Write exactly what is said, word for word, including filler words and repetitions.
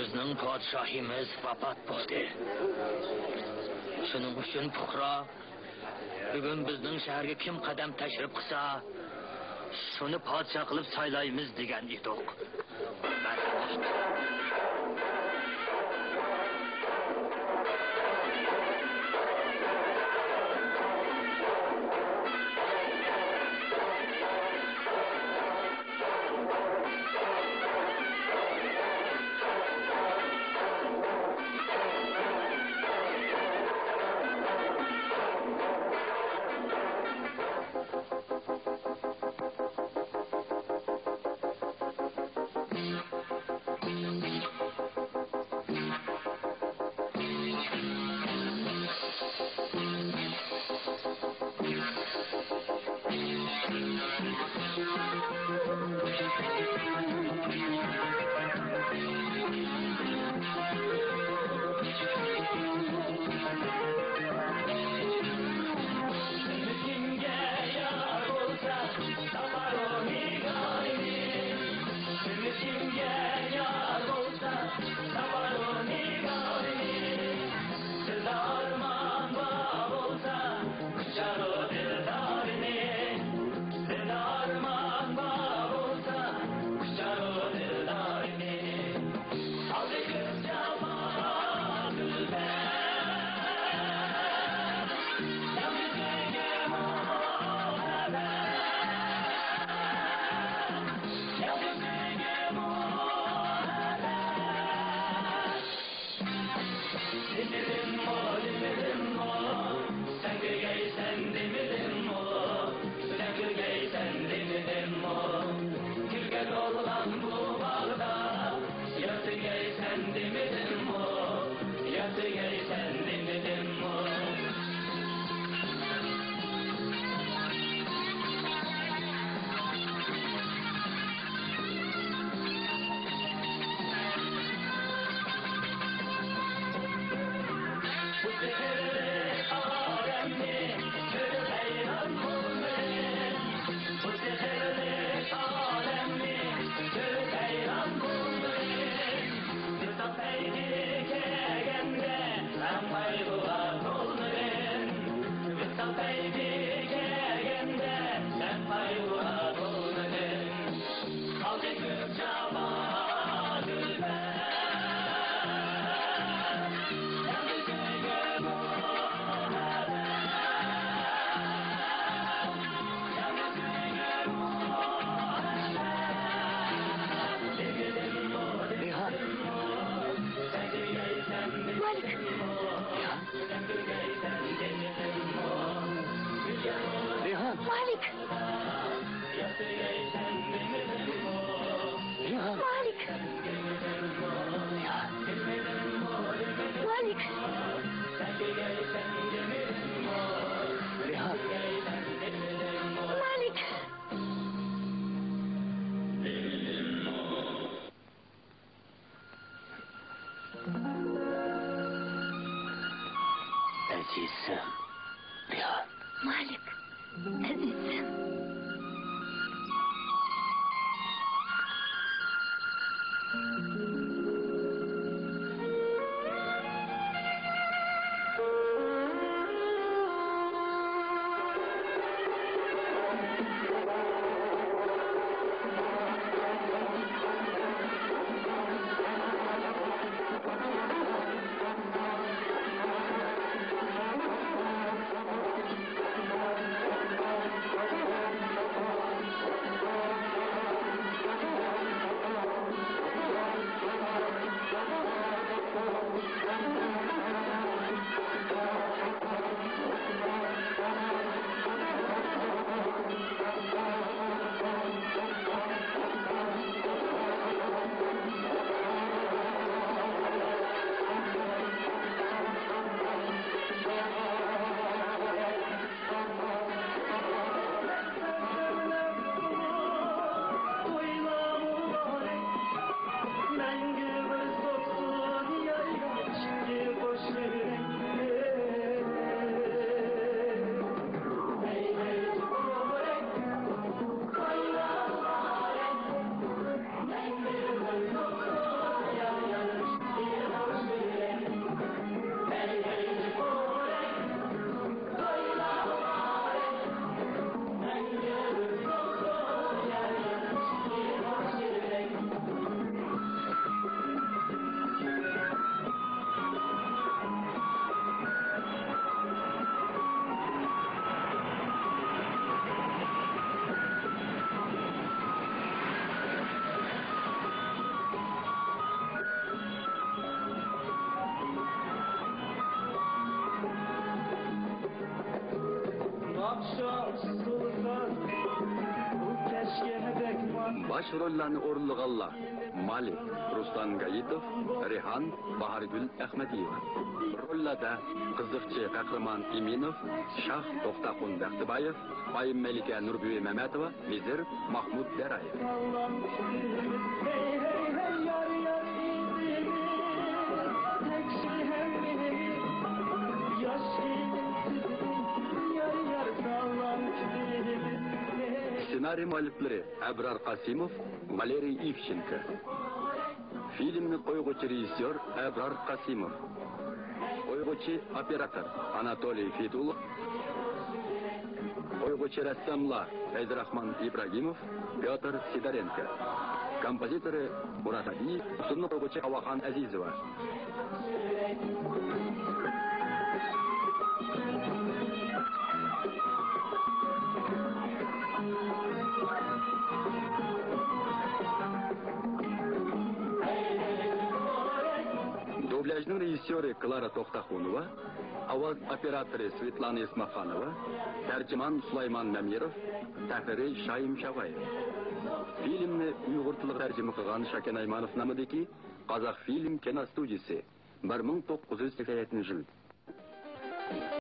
بىزنىڭ پادىشاھىمىز ۋاپات بولدى. شۇنىڭ ئۈچۈن پۇقرا، بۈگۈن بىزنىڭ شەھەرگە كىم قەدەم تەشرىپ قىلسا، شۇنى پادىشاھ قىلىپ سايلايمىز دېگەن ئىدۇق. دېمىدىممۇ، دېمىدىممۇ، سەن كۆرگەيسەن دېمىدىممۇ، سەن كۆرگەيسەن دېمىدىممۇ، گۈلگە تولغان بۇ باغدا، يات دېگەيسەن دېمىدىممۇ، يات دېگەيسەن دېمىدىممۇ؟ بۇ سېھىرلىك ئالەمنى كۆرۈپ ھەيران بولدۇم. بۇ سېھىرلىك ئالەمنى كۆرۈپ ھەيران بولدۇم. ۋىسال پەيتى كەلگەندە، مەن قايغۇغا تولدۇم. ۋىسال پەيتى كەلگەندە، مەن قايغۇغا تولدۇم. قالدى كۆپ جاپا، دىلبەر. ياندى سۆيگۈ، مۇھەببەت. ياندى سۆيگۈ، مۇھەببەت. رەيھان. مالىك. رەيھان. رەيھان. مالىك. رەيھان. مالىك. رەيھان. مالىك. رەيھان. مالىك. ئەزىزىم، رەيھان. مالىك، ئەزىزىم. باش روللارنى ئورۇنلىغانلار: مالىك، رۇسلان گايىتوف، رەيھان، باھارگۈل ئەخمەدىيېۋا. روللاردا قىزىقچى قەھرىمان ئىمىنوف، شاھ توختاخۇن بەختىبايېۋ، ئايىم مەلىكە نۇربۈۋى مەمەتوۋا، ۋەزىر ماھمۇت دەرايېۋ. سېنارىي مۇئەللىپلىرى ئەبرار قاسىموف، ۋالېرىي ئىۋچېنكو. فىلىمنى قويغۇچى رېژىسسيور ئەبرار قاسىموف. قويغۇچى ئوپېراتور ئاناتولىي فېدۇلوف. قويغۇچى رەسساملار فەيزىراخمان ئىبراگىموف، پيوتر سىدورېنكو. كومپوزىتورى مۇرات ھادىيېۋ. ئۇسسۇلنى قويغۇچى ھاۋاخان ئەزىزوۋا. دوبلياژنىڭ رېژىسسيورى كلارا توختاخۇنوۋا، ئاۋاز ئوپېراتورى سۋېتلانا ئىسماخانوۋا، تەرجىمان سۇلايمان مەمىروف، تەھرىرى شاھىم شاۋايېف. فىلىمنى ئۇيغۇر تىلىغا تەرجىمە قىلغان شاكەن ئايمانوف نامىدىكى قازاق فىلىم كىنو ستۇدىيىسى، بىر مىڭ توققۇز يۈز سەكسەن يەتتىنچى يىل.